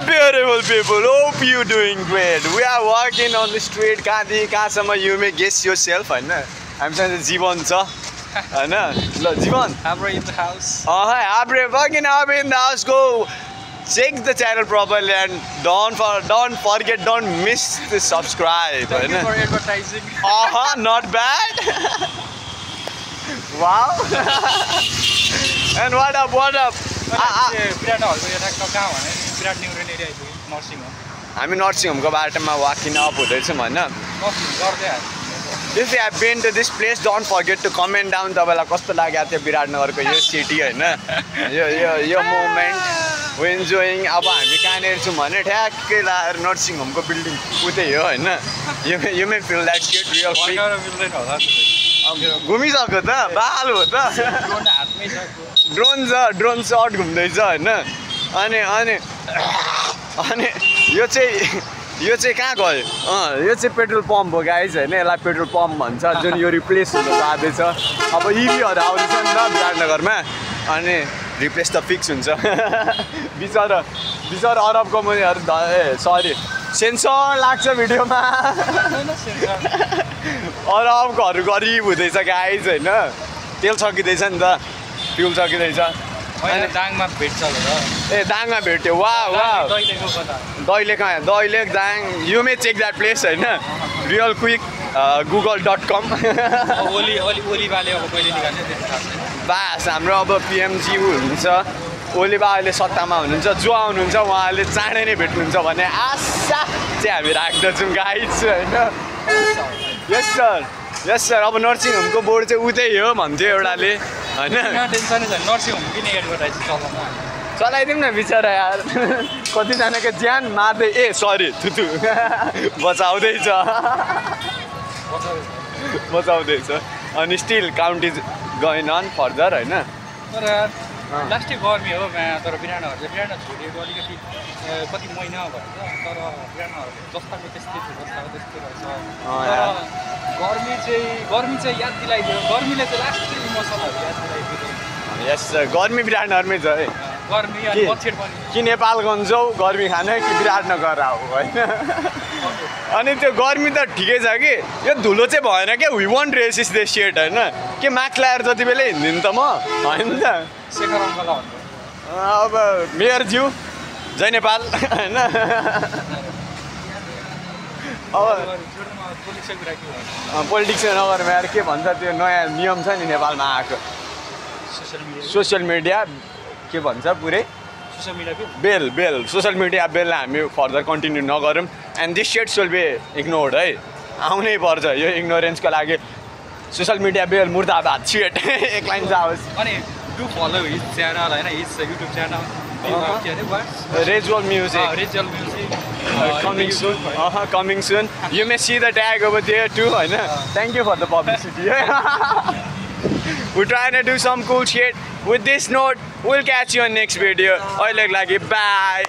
beautiful people? Hope you doing great. We are walking on the street. कहाँसम्म you may guess yourself हैन. हामीसँग जीवन छ हैन. ल जीवन. Abra in the house. Abra fucking up in the house. Go check the channel properly and don't forget, don't miss the subscribe. Thank you for advertising. Not bad. Wow. And what up? हामी नर्सिङहोमको बाटोमा walking up हुँदैछौँ हैन. If you have been to this place, don't forget to comment down तपाईँलाई कस्तो लाग्यो त्यो विराटनगरको यो city हैन. यो मोमेन्ट we enjoying. अब हामी कहाँनिर छौँ भने ठ्याक्कै लाएर नर्सिङहोमको बिल्डिङ उतै हो हैन. You may feel that shit real quick. घुमिसक्यो त बाल हो त. ड्रोन सर्ट घुम्दैछ हैन. अनि यो चाहिँ कहाँ गयो? यो चाहिँ पेट्रोल पम्प हो गाइज हैन. यसलाई पेट्रोल पम्प भन्छ जुन यो रिप्लेस हुन जाँदैछ. अब इभीहरू आउँदैछ नि त विराटनगरमा अनि रिप्लेस त फिक्स हुन्छ. बिचरा अरबको मुनिहरू सरी सेन्सर लाग्छ भिडियोमा. अरबकोहरू गरिब हुँदैछ गाइज हैन. तेल सकिँदैछ नि त, फ्युल सकिँदैछ. दाङमा भेट्छ दाङमा भेट्यो. वाह Dailekh Dang. You may check that place हैन. Real quick google.com. बास हाम्रो अब पिएमजी हुनुहुन्छ. ओलीबा अहिले सत्तामा हुनुहुन्छ. जो आउनुहुन्छ उहाँले चाँडै नै भेट्नुहुन्छ भन्ने आशा चाहिँ हामी राख्दछौँ गाइज हैन. यस सर. अब नर्सिङहोमको बोर्ड चाहिँ उतै हो भन्थ्यो एउटाले हैन. चलाइदिउँ न बिचरा यार. कतिजनाको ज्यान मार्दै सरी थुतु बचाउँदैछ. अनि still count is going on further हैन. तर लास्टै गर्मी हो तर विराटनगर छोडिएको अलिकति कति महिना भन्छ. तर विराटनगर जस्ताको त्यस्तै थियो, जस्ताको त्यस्तै रहेछ. तर गर्मी चाहिँ याद दिलाइदियो. गर्मीले चाहिँ लास्टै इमोसनहरू याद दिलाइदियो. यस सर. गर्मी विराटनगरमै छ है. गर्मी अनि मच्छर पनि कि नेपालगञ्ज जाऊ गर्मी खान कि विराटनगर आऊ होइन. अनि त्यो गर्मी त ठिकै छ कि यो धुलो चाहिँ भएन क्या. We want resist this set होइन. के मास्क लगाएर जति बेलै हिँड्दिनु त म होइन त. शेखर अङ्कल अब मेयरज्यू जय नेपाल होइन. अब पोलिटिक्समा नगरौँ यार. के भन्छ त्यो नयाँ नियम छ नि नेपालमा आएको सोसियल मिडिया के भन्छ पुरै बेल सोसियल मिडिया बेललाई हामी फर्दर कन्टिन्यू नगरौँ. And this sets will be ignored है. आउनै पर्छ यो इग्नोरेन्सको लागि. सोसियल मिडिया बेल मुर्दाबाद सेट एक लाइन जाओस्. अनि डु फलो हिज च्यानल हैन. His YouTube channel Ritual music. Coming soon. You may see the tag over there too. Thank you for the publicity. We're trying to do some cool shit. With this note, we'll catch you on next video. Bye.